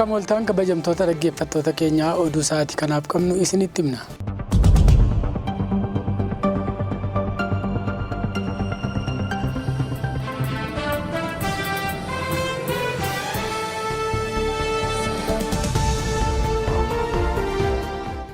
Akkam ooltan kabajamtoota dhaggeeffattoota keenyaa, oduu sa'aatii kanaaf qabnu isinitti himna.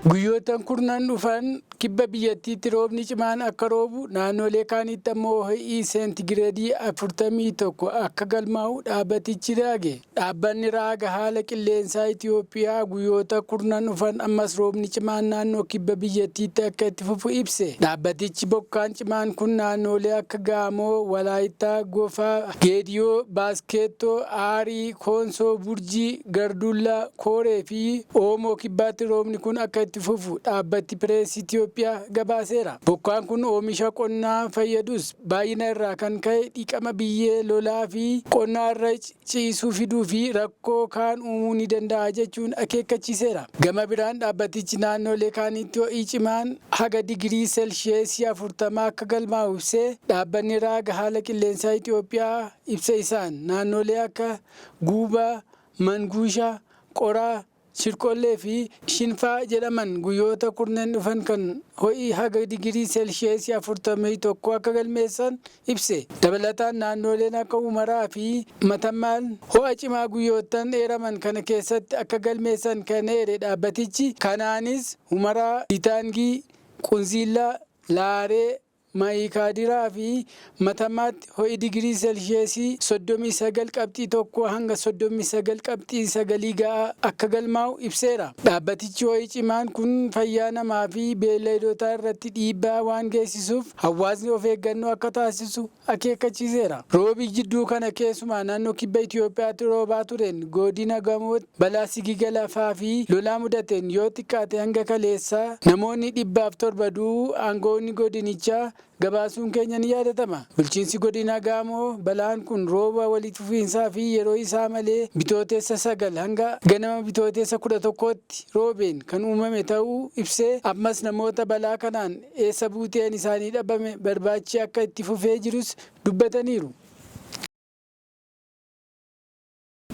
Guyyoottan kurnan dhufan kibba biyyattiitti roobni cimaan akka roobu, naannolee kaanitti ammoo ho'i seentigireedii 41 akka galmaa'u dhaabbatichi raage. Dhaabbanni raaga haala qilleensaa Itiyoophiyaa guyyoota kurnan dhufan ammas roobni cimaan naannoo kibba biyyattiitti akka itti fufu ibse. Dhaabbatichi bokkaan cimaan kun naannoolee akka Gaamoo, Walaayittaa, Gofaa, Geediyoo, Baaskeettoo, Aarii, Koonsoo, Burjii, Gardullaa, Kooree fi Oomoo Kibbaatti roobni kun akka itti fufu Dhaabbatti Pireesii Itiyoophiyaa gabaaseera. Bokkaan kun oomisha qonnaa fayyadus baay'ina irraa kan ka'e dhiqama biyyee, lolaa fi qonnaa irra ciisuu fiduu fi rakkoo kaan uumuu ni danda'a jechuun akeekkachiiseera. Gama biraan dhaabbatichi naannoolee kaanitti ho'i cimaan haga digirii Selshiyeesii 40 akka galmaa'u ibsee, dhaabbanni raaga haala qilleensaa Itiyoophiyaa ibsa isaan naannoolee akka Guubaa, Manguushaa, Qoraa, Shirqollee fi Shinfaa jedhaman guyyoota kurnan dhufan kan ho'i haga digirii Selshiyeesii 41 akka galmeessan ibse. Dabalataan naannooleen akka Humaraa fi Matammaan ho'a cimaa guyyoottan eeraman kana keessatti akka galmeessan kan eere dhaabbatichi, kanaanis Humaraa, Ditaangii, Qunziillaa, Laaree, Maayikaadiraa fi Matammaatti ho'i digirii Selshiyeesii 39 qabxii 1 hanga 39 qabxii sagalii ga'a akka galmaa'u ibseera. Dhaabbatichi ho'i cimaan kun fayyaa namaa fi beeyladotaa irratti dhiibbaa waan geessisuuf hawaasni of eeggannoo akka taasisu akeekkachiiseera. Roobi jidduu kana keessumaa naannoo Kibba Itiyoophiyaatti roobaa tureen Godina Gamootti balaa sigiga lafaa fi lolaa mudateen yoo xiqqaate hanga kaleessaa namoonni 107 du'uu aangawoonni godinichaa gabaasuun keenya ni yaadatama. Bulchiinsi Godina Gaamoo balaan kun rooba walitti fufiinsaa fi yeroo isaa malee Bitooteessa 9 hanga ganama Bitooteessa 11tti roobeen kan uumame ta'uu ibsee, ammas namoota balaa kanaan eessa buuteen isaanii dhabame barbaachi akka itti fufee jirus dubbataniiru.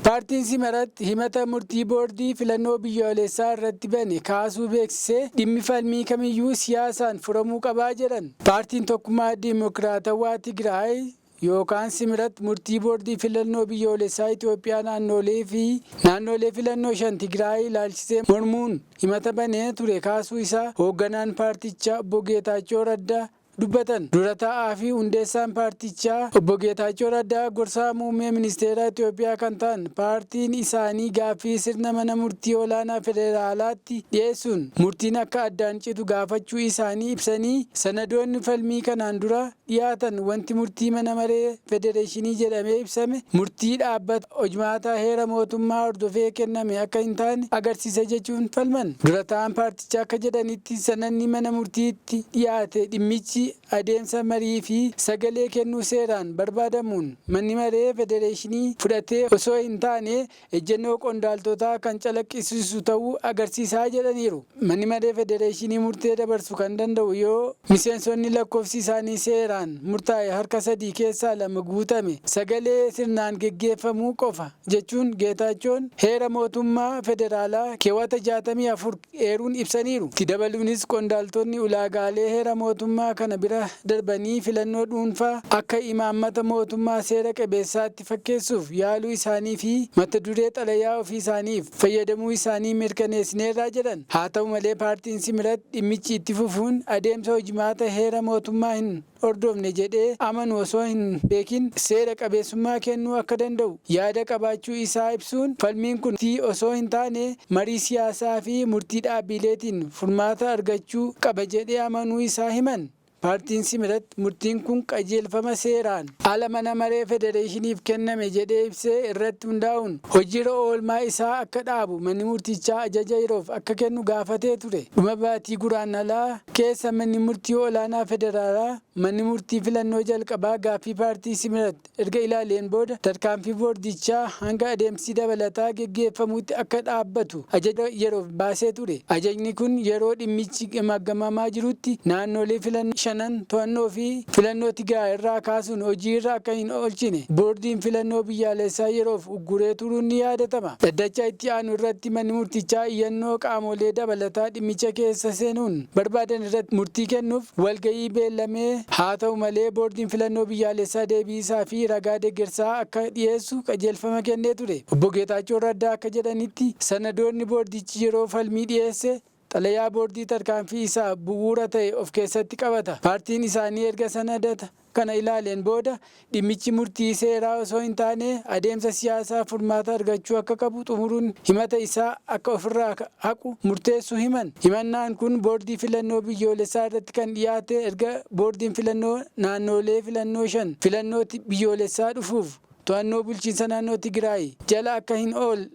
Paartiin Simarat himata murtii boordii filannoo biyyaalessaa irratti bane kaasuu beeksisee, dhimmi falmii kamiyyuu siyaasaan furamuu qabaa jedhan. Paartiin Tokkummaa Dimokiraatawaa Tigraay yookaan Simrat murtii boordii filannoo biyyoolessaa Itoophiyaa naannoolee fi naannoolee filannoo 5 Tigraay ilaalchisee mormuun himata banee ture kaasuu isaa hoogganaan paartichaa Obbo Geetaachoo Raddaa dubbatan. Dura taa'aa fi hundeessaan paartichaa Obbo Geetaachoo Raddaa gorsaa muummee ministeeraa Itoophiyaa kan ta'an paartiin isaanii gaaffii sirna mana murtii olaanaa federaalaatti dhiyeessuun murtiin akka addaan citu gaafachuu isaanii ibsanii, sanadoonni falmii kanaan dura dhiyaatan wanti murtii mana maree federeeshinii jedhamee ibsame murtii dhaabbata hojmaataa heera mootummaa hordofee kenname akka hin taane agarsiisa jechuun falman. Dura taa'aan paartichaa akka jedhanitti sanadni mana murtiitti dhiyaate dhimmichi adeemsa marii fi sagalee kennuu seeraan barbaadamuun manni maree federeeshinii fudhatee osoo hin taane ejjennoo qondaaltotaa kan calaqqisiisu ta'uu agarsiisa jedhaniiru. Manni Maree Federeeshinii murtee dabarsu kan danda'u yoo miseensonni lakkoofsi isaanii seeraan murtaa'e harka 3 keessaa 2 guutame sagalee sirnaan geggeeffamuu qofa jechuun Geetaachoon heera mootummaa federaalaa keewwata 64 eeruun ibsaniiru. Itti dabaluunis qondaaltonni ulaagaalee heera mootummaa kana bira darbanii filannoo dhuunfaa akka imaammata mootummaa seera qabeessaatti fakkeessuuf yaaluu isaanii fi mata duree xalayaa ofii isaaniif fayyadamuu isaanii mirkaneessineerra jedhan. Haa ta'u malee paartiin Simirat dhimmichi itti fufuun adeemsa hojimaata heera mootummaa hin hordofne jedhee amanu osoo hin beekin seera qabeessummaa kennuu akka danda'u yaada qabaachuu isaa ibsuun falmiin kun murtii osoo hin taane marii siyaasaa fi murtii dhaabbiileetiin furmaata argachuu qaba jedhee amanuu isaa himan. Paartiin Simirat murtiin kun qajeelfama seeraan ala mana maree federeeshiniif kenname jedhee ibsee irratti hundaa'uun hojiirra oolmaa isaa akka dhaabu manni murtichaa ajaja yeroof akka kennu gaafatee ture. Dhuma baatii Guraandhalaa keessa manni murtii olaanaa federaalaa Manni murtii filannoo jalqabaa gaaffii paartii Simirat erga ilaaleen booda tarkaanfii boordichaa hanga adeemsi dabalataa geggeeffamutti akka dhaabbatu ajaja yeroof baasee ture. Ajajni kun yeroo dhimmichi gamaggamamaa jirutti naannolee filannoo shanan to'annoo fi filannoo Tigraay irraa kaasuun hojii irra akka hin oolchine boordiin filannoo biyyaalessaa yeroof ugguree turuun ni yaadatama. Dhaddacha itti aanu irratti manni murtichaa iyyannoo qaamolee dabalataa dhimmicha keessa seenuun barbaadan irratti murtii kennuuf walga'ii beellamee. Haa ta'u malee, boordiin filannoo biyyaalessaa deebii isaa fi ragaa deggersaa akka dhiyeessu qajeelfama kennee ture. Obbo Geetaachoon Raddaa akka jedhanitti, sanadoonni boordichi yeroo falmii dhiyeesse xalayaa boordii tarkaanfii isaaf bu'uura ta'e of keessatti qabata. Paartiin isaanii erga sanadata kana ilaaleen booda dhimmichi murtii seeraa osoo hin taane adeemsa siyaasaa furmaata argachuu akka qabu xumuruun himata isaa akka ofirraa haqu murteessuu himan. Himannaan kun Boordii Filannoo Biyyoolessaa irratti kan dhiyaate erga boordiin filannoo naannoolee filannoo 5 filannoo biyyoolessaa dhufuuf to'annoo bulchiinsa naannoo Tigraay jala akka hin ool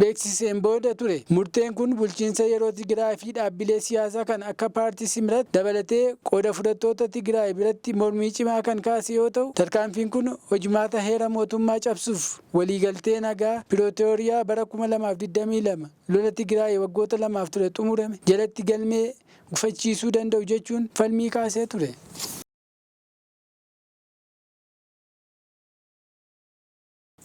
beeksiseen booda ture. Murteen kun bulchiinsa yeroo Tigraay fi dhaabbilee siyaasaa kan akka paartii Simrat dabalatee qooda fudhattoota Tigraay biratti mormii cimaa kan kaase yoo ta'u, tarkaanfiin kun hojmaata heera mootummaa cabsuuf waliigaltee nagaa Pirootooriyaa bara 2022 lola Tigraay waggoota lamaaf ture xumurame jalatti galmee gufachiisuu danda'u jechuun falmii kaasee ture.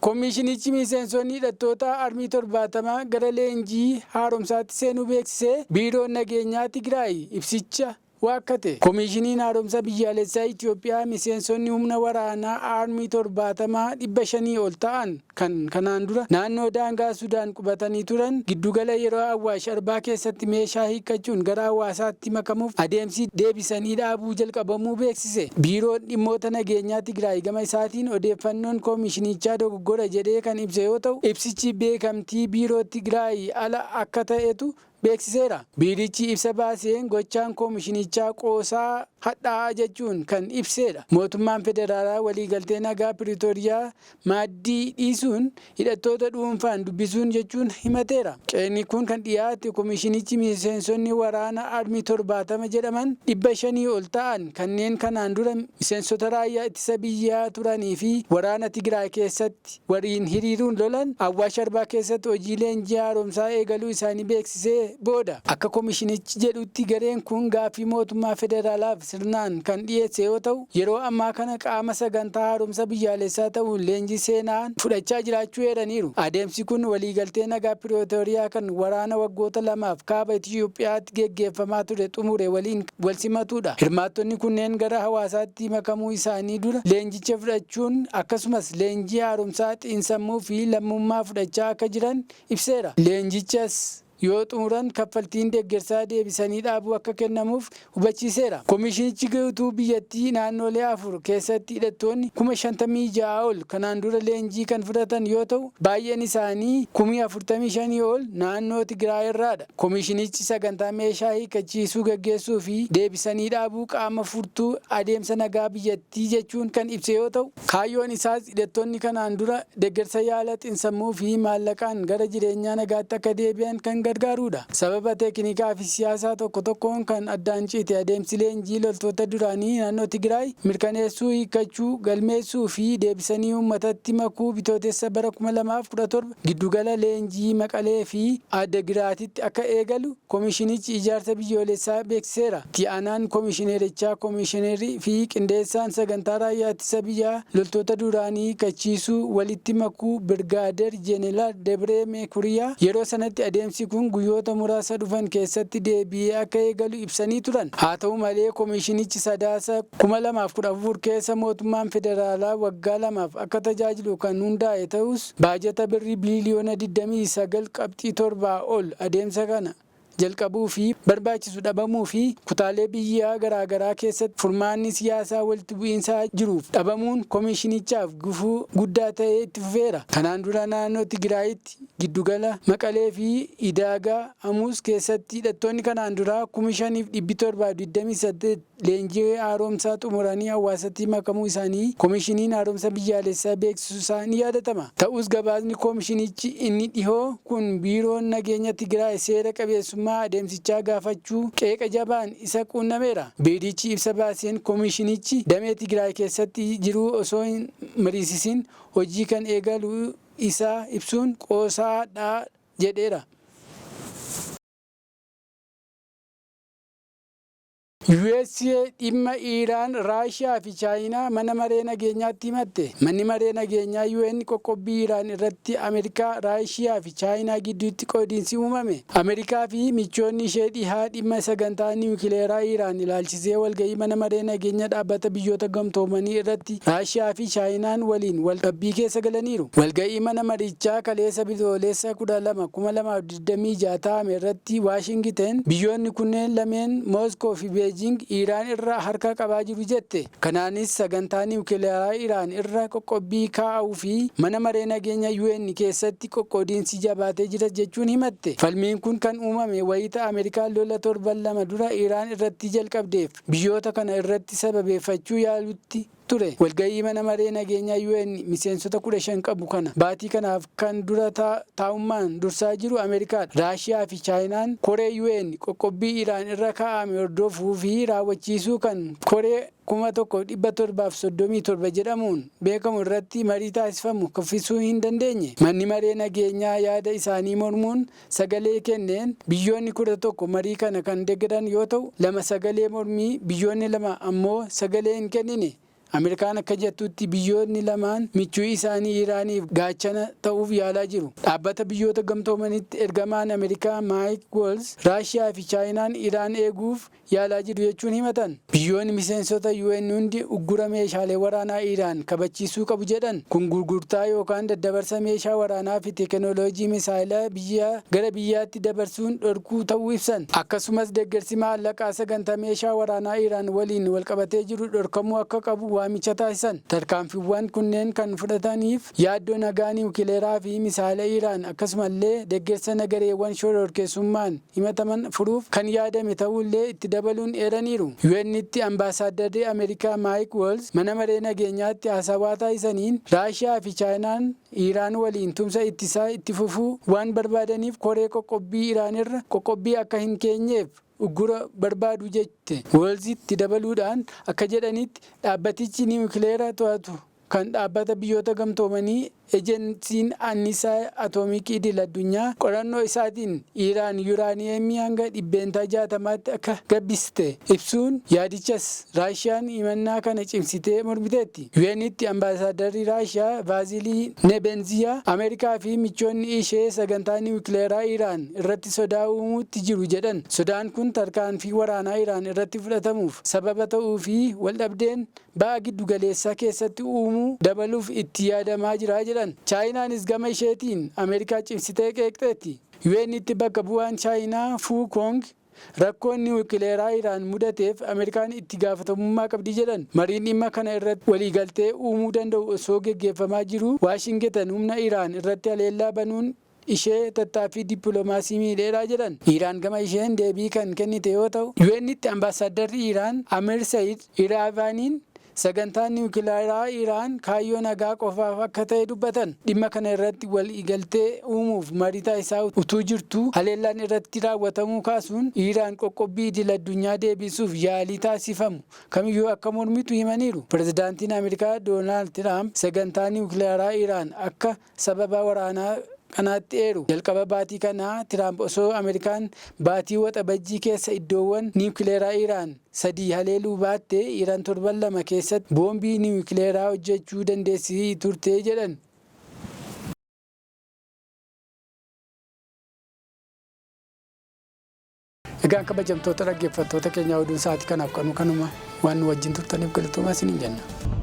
Komiishinichi miseensonni hidhattoota Armii 70 gara leenjii haaromsaatti seenuu beeksise, Biiroon Nageenyaa Tigraay ibsicha waakkate. Komiishiniin Haaromsa Biyyaalessaa Itiyoophiyaa miseensonni humna waraanaa Aarmii 70 500 ol ta'an kan kanaan dura naannoo daangaa Sudaan qubatanii turan giddugala yeroo Awwaash Arbaa keessatti meeshaa hiikkachuun gara hawaasaatti makamuuf adeemsi deebisanii dhaabuu jalqabamuu beeksise. Biiroon Dhimmoota Nageenyaa Tigraay gama isaatiin odeeffannoon koomishinichaa dogoggora jedhee kan ibse yoo ta'u, ibsichi beekamtii biiroo Tigraay ala akka ta'etu beeksiseera. Biirichi ibsa baaseen gochaan koomishinichaa qoosaa hadhaa'aa jechuun kan ibseedha. Mootummaan federaalaa waliigaltee nagaa Piriitooriyaa maaddii dhiisuun hidhattoota dhuunfaan dubbisuun jechuun himateera. Qeeqni kun kan dhiyaate komishinichi miseensonni waraana Armii 70 jedhaman 500 ol ta'an kanneen kanaan dura miseensota raayyaa ittisa biyyaa turanii fi waraana Tigraay keessatti waliin hiriiruun lolan Awwaash Arbaa keessatti hojii leenjii haaromsaa eegaluu isaanii beeksisee booda. Akka komishinichi jedhutti gareen kun gaaffii mootummaa federaalaaf sirnaan kan dhiyeesse yoo ta'u, yeroo ammaa kana qaama sagantaa haaromsa biyyaalessaa ta'uun leenjii seenaan fudhachaa jiraachuu eeraniiru. Adeemsi kun waliigaltee nagaa Piriitooriyaa kan waraana waggoota lamaaf Kaaba Itiyoophiyaatti geggeeffamaa ture xumure waliin walsimatuudha. Hirmaattonni kunneen gara hawaasaatti makamuu isaanii dura leenjicha fudhachuun akkasumas leenjii haaromsaa xiinsammuu fi lammummaa fudhachaa akka jiran ibseera. Leenjichas yoo xumuran kaffaltiin deggersaa deebisanii dhaabuu akka kennamuuf hubachiiseera. Komishinichi guutuu biyyattii naannoolee 4 keessatti hidhattoonni 56,000 ol kanaan dura leenjii kan fudhatan yoo ta'u, baay'een isaanii 45,000 ol naannoo Tigraayirraadha. Komishinichi sagantaa meeshaa hiikkachiisuu gaggeessuu fi deebisanii dhaabuu qaama furtuu adeemsa nagaa biyyattii jechuun kan ibse yoo ta'u, kaayyoon isaas hidhattoonni kanaan dura deggersa yaala xinsammuu fi maallaqaan gara jireenyaa nagaatti akka deebi'an kan gargaaruudha. Sababa teekinikaa fi siyaasaa tokko tokkoon kan addaan cite adeemsi leenjii loltoota duraanii naannoo Tigraay mirkaneessuu, hiikkachuu, galmeessuu fi deebisanii uummatatti makuu Bitootessa bara 2017 giddugala leenjii Maqalee fi Addagiraatitti akka eegalu Komishinichi Ijaarsa Biyyoolessaa beeksiseera. Itti aanaan Komishinerichaa Komishinarri fi Qindeessaan Sagantaa Raayyaa Ittisa Biyyaa loltoota duraanii hiikkachiisuu walitti makuu Birgaadeer Jeneraal Debree Mekuriyaa yeroo sanatti adeemsi kun guyyoota muraasa dhufan keessatti deebi'ee akka eegalu ibsanii turan. Haa ta'u malee komishinichi Sadaasa 2014 keessa mootummaan federaalaa waggaa lamaaf akka tajaajilu kan hundaa'e ta'us baajata birrii biiliyoona 29 qabxii 7 ol adeemsa kana jalqabuu fi barbaachisu dhabamuu fi kutaalee biyyaa garaagaraa keessatti furmaanni siyaasaa walitti bu'iinsaa jiruuf dhabamuun komishinichaaf gufuu guddaa ta'ee itti fufeera. Kanaan dura naannoo Tigraayitti giddugala Maqalee fi Idaagaa Hamuus keessatti hidhattoonni kanaan duraa 5728 leenjii haaromsaa xumuranii hawaasatti makamuu isaanii Komishiniin Haaromsa Biyyaalessaa beeksisuu isaa ni yaadatama. Ta'us gabaasni komishinichi inni dhihoo kun biiroon nageenya Tigraay seera qabeessummaa sirrummaa adeemsichaa gaafachuu qeeqa jabaan isa quunnameera. Biirichi ibsa baaseen koomishinichi damee Tigraay keessatti jiru osoo hin mariisisin hojii kan eegalu isaa ibsuun qoosaadha jedheera. USA dhimma Iiraan, Raashiyaa fi Chaayinaa Mana Maree Nageenyaatti himatte. Manni Maree Nageenyaa UN qoqqobbii Iiraan irratti Ameerikaa, Raashiyaa fi Chaayinaa gidduutti qoodiinsi uumame. Ameerikaa fi michoonni ishee dhihaa dhimma sagantaa niwukileeraa Iiraan ilaalchisee walgahii Mana Maree Nageenya Dhaabbata Biyyoota Gamtoomanii irratti Raashiyaa fi Chaayinaan waliin wal dhabbii keessa galaniiru. Walgahii mana marichaa kaleessa Bitoolessa 12, 2026 taa'ame irratti Waashingiten biyyoonni kunneen lameen Mooskoo fi Beejiing Iiraan irra harka qabaa jiru jette. Kanaanis sagantaa niwukileeraa Iraan irra qoqqobbii kaa'uu fi Mana Maree Nageenya UN keessatti qoqqoodiinsi jabaatee jira jechuun himatte. Falmiin kun kan uumame wayita Ameerikaan lola torban lama dura Iraan irratti jalqabdeef biyyoota kana irratti sababeeffachuu yaalutti ture. Walga'ii Mana Maree Nageenyaa UN miseensota 15 qabu kana baatii kanaaf kan dura taa'ummaan dursaa jiru Ameerikaadha. Raashiyaa fi Chaayinaan koree UN qoqqobbii Iraan irra kaa'ame hordofuu fi raawwachiisuu kan koree 1737 jedhamuun beekamu irratti marii taasifamu kuffisuu hin dandeenye. Manni Maree Nageenyaa yaada isaanii mormuun sagalee kenneen biyyoonni 11 marii kana kan deggeran yoo ta'u, 2 sagalee mormii, biyyoonni 2 ammoo sagalee hin kennine. Ameerikaan akka jettutti biyyoonni lamaan michuu isaanii Iraaniif gaachana ta'uuf yaalaa jiru. Dhaabbata Biyyoota Gamtoomanitti ergamaan Ameerikaa Maayik Woolz Raashiyaa fi Chaayinaan Iraan eeguuf yaalaa jiru jechuun himatan. Biyyoonni miseensota UN hundi uggura meeshaalee waraanaa Iraan kabachiisuu qabu jedhan. Kun gurgurtaa yookaan daddabarsa meeshaa waraanaa fi teekinooloojii misaayila biyyaa gara biyyaatti dabarsuun dhorkuu ta'uu ibsan. Akkasumas deeggarsi maallaqaa sagantaa meeshaa waraanaa Iraan waliin walqabatee jiru dhorkamuu akka qabu waamicha taasisan. Tarkaanfiiwwan kunneen kan fudhataniif yaaddoo nagaa niwukileeraa fi misaayila Iraan akkasumallee deeggarsa gareewwan shororkeessummaan himataman furuuf kan yaadame ta'uullee itti dabaluun eeraniiru. UN'tti Ambaasaaddarri Ameerikaa Maayik Woolz Mana Maree Nageenyaatti haasawaa taasisaniin Raashiyaa fi Chaayinaan Iraan waliin tumsa ittisaa itti fufuu waan barbaadaniif koree qoqqobbii Iraanirra qoqqobbii akka hin keenyeef uggura barbaadu jette. Woolz itti dabaluudhaan akka jedhanitti dhaabbatichi niwukileera to'atu kan Dhaabbata Biyyoota Gamtoomanii Ejensiin Annisaa Atoomikii Idil-addunyaa qorannoo isaatiin Iraan yuraaniyeemii hanga 60%tti akka gabbiste ibsuun yaadichas Raashiyaan himannaa kana cimsitee mormiteetti. UN'tti Ambaasaaddarri Raashiyaa Vaazilii Nebenziyaa Ameerikaa fi michoonni ishee sagantaa niwukileeraa Iraan irratti sodaa uumuutti jiru jedhan. Sodaan kun tarkaanfii waraanaa Iraan irratti fudhatamuuf sababa ta'uu fi waldhabdeen Baha Giddugaleessaa keessatti uumuu dabaluuf itti yaadamaa jira jedhan. Chaayinaanis gama isheetiin Ameerikaa cimsitee qeeqxeetti. UN'tti bakka bu'aan Chaayinaa Fuu Koong rakkoon niwukileeraa Iraan mudateef Ameerikaan itti gaafatamummaa qabdi jedhan. Mariin dhimma kana irratti waliigaltee uumuu danda'u osoo geggeeffamaa jiruu Waashingitan humna Iraan irratti haleellaa banuun ishee tattaaffii dippilomaasii miidheera jedhan. Iiraan gama isheen deebii kan kennite yoo ta'u, UN'tti Ambaasaaddarri Iiraan Amir Sayid Iraavaaniin sagantaan niwukilaraa Iraan kaayyoo nagaa qofaaf akka ta'e dubbatan. Dhimma kana irratti waliigaltee uumuuf marii taasisaa utuu jirtuu haleellaan irratti raawwatamuu kaasuun Iiraan qoqqobbii idil-addunyaa deebisuuf yaalii taasifamu kamiyyuu akka mormitu himaniiru. Pirezidaantiin Ameerikaa Doonaald Tiraamp sagantaa niwukilaraa Iraan akka sababa waraanaa kanaatti eeru. Jalqaba baatii kanaa Tiraamp osoo Ameerikaan baatii Waxabajjii keessa iddoowwan niwukileeraa Iraan sadii haleeluu baattee Iraan torban lama keessatti boombii niwukileeraa hojjechuu dandeessi turte jedhan. Egaan kabajamtoota dhaggeeffattoota keenyaa oduun sa'aatii kanaaf qabnu kanuma waan nu wajjin turtaniif galatoomaa isiniin jenna.